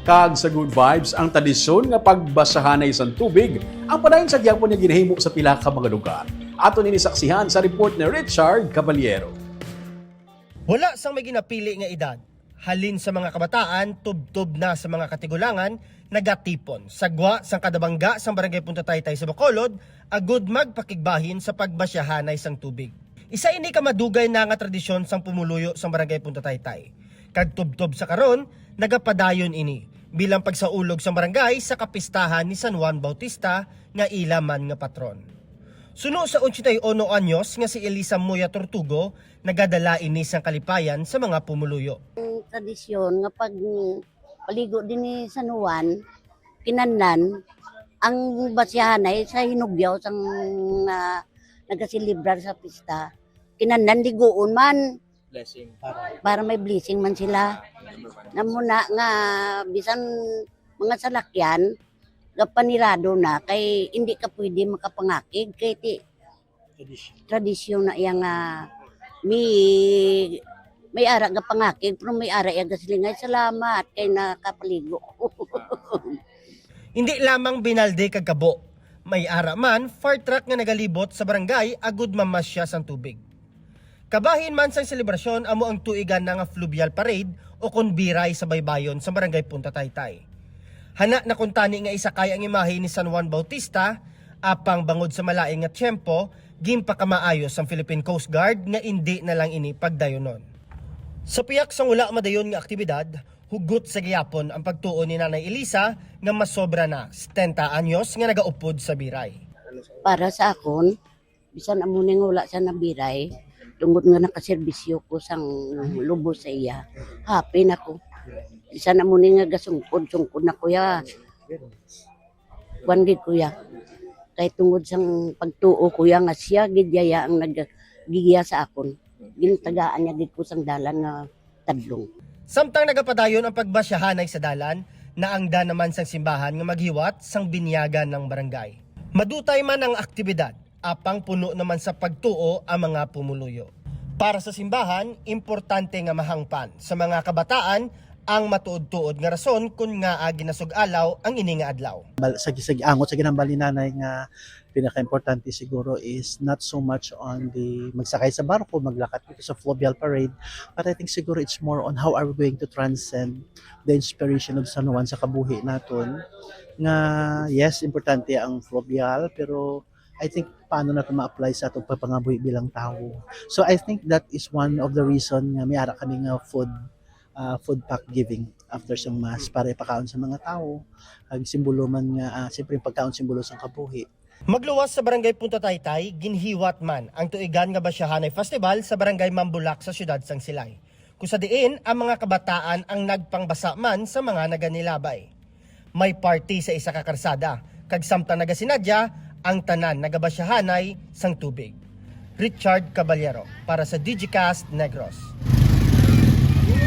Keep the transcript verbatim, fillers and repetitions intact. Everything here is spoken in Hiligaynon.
Kag sa Good Vibes, ang tradisyon nga pagbasyahanay sang tubig ang padayon sa gyapon nga ginahimo sa pila ka mga lugar. Aton ini saksihan sa report ni Richard Caballero. Wala sang may ginapili nga edad. Halin sa mga kabataan, tubtob na sa mga katigulangan, nagatipon sa gwa sang kada bangga sang Barangay Punta Taytay sa Bacolod agud magpakigbahin sa pagbasyahanay sang tubig. Isa ini ka madugay na nga tradisyon sang pumuluyo sang Barangay Punta Taytay, kag tubtob sa karon nagapadayon ini bilang pagsaulog sang barangay sa kapistahan ni San Juan Bautista nga ila man nga patron. Suno sa ochenta y uno anyos nga si Elisa Moya Tortugo, nagadala ini sang kalipayan sa mga pumuluyo. Ang tradisyon nga pag paligo din ni San Juan, kinanlan ang basyahanay sa hinugyaw sang ah, nagaselebrar sa pista. Kinanlan liguon man Blessing. Para may blessing man sila. Namuna nga bisan mga salakyan, gapanirado na kay hindi ka pwede makapangakig kay ti tradisyon na iya nga may may ara nga pangakig pero may ara iya gasilingay salamat kay nakapaligo. Hindi lamang binalde kag kabo, may ara man fire truck nga nagalibot sa barangay agud mamasya sang tubig. Kabahin man sang selebrasyon amo ang tuigan na nga fluvial parade o kon biray sa baybayon sa barangay Punta Taytay. Hana na kuntani nga isakay ang imahe ni San Juan Bautista, apang bangod sa malain nga tiyempo, ginpakamaayo sang Philippine Coast Guard nga indi na lang ini pagdayunon. Sa piyak sang wala madayon nga aktibidad, hugot sa gihapon ang pagtuo ni Nanay Elisa nga masobra na setenta anyos nga nagaupod sa biray. Para sa akon, bisan amo ni nga wala sa nabiray, tungod nga nakaserbisyo ko sang lubos sa iya, happy na ko. Bisan amo ni nga gasungkod-sungkod na kuya, kwan gid kuya. Kay tungod sang pagtuo kuya nga siya gid yaya ang naggigiya sa akon. Gintagaan niya gid ko sang dalan nga tadlong. Samtang nagapadayon ang pagbasyahanay sa dalan, naangdan naman sang simbahan nga maghiwat sang binyagan ng barangay. Madutay man ang aktibidad, apang puno naman sa pagtuo ang mga pumuluyo. Para sa simbahan, importante nga mahangpan sa mga kabataan ang matuod-tuod nga rason kon ngaa ginasug-alaw ang ini nga adlaw. Bal- sa, sa angot sa ginhambal ni nanay nga pinaka-importante siguro is not so much on the magsakay sa barko, maglakat dito sa fluvial parade, but I think siguro it's more on how are we going to transcend the inspiration of San Juan sa kabuhi naton. Nga yes, importante ang fluvial, pero I think paano nato ma-apply sa atong pagpangabuhi bilang tawo. So I think that is one of the reason nga may ara kami nga food uh, food pack giving after sang mass para ipakaon sa mga tawo. Ang simbolo man nga, uh, siyempre yung pagkaon simbolo sang kabuhi. Magluwas sa Barangay Punta Taytay, ginhiwat man ang tuigan nga Basyahanay Festival sa Barangay Mambulak sa siyudad sang Silay, kung sa diin ang mga kabataan ang nagpangbasa man sa mga naganilabay. May party sa isa ka karsada, kag samtang nagasinadya, ang tanan nagabasyahanay sang tubig. Richard Caballero para sa Digicast Negros.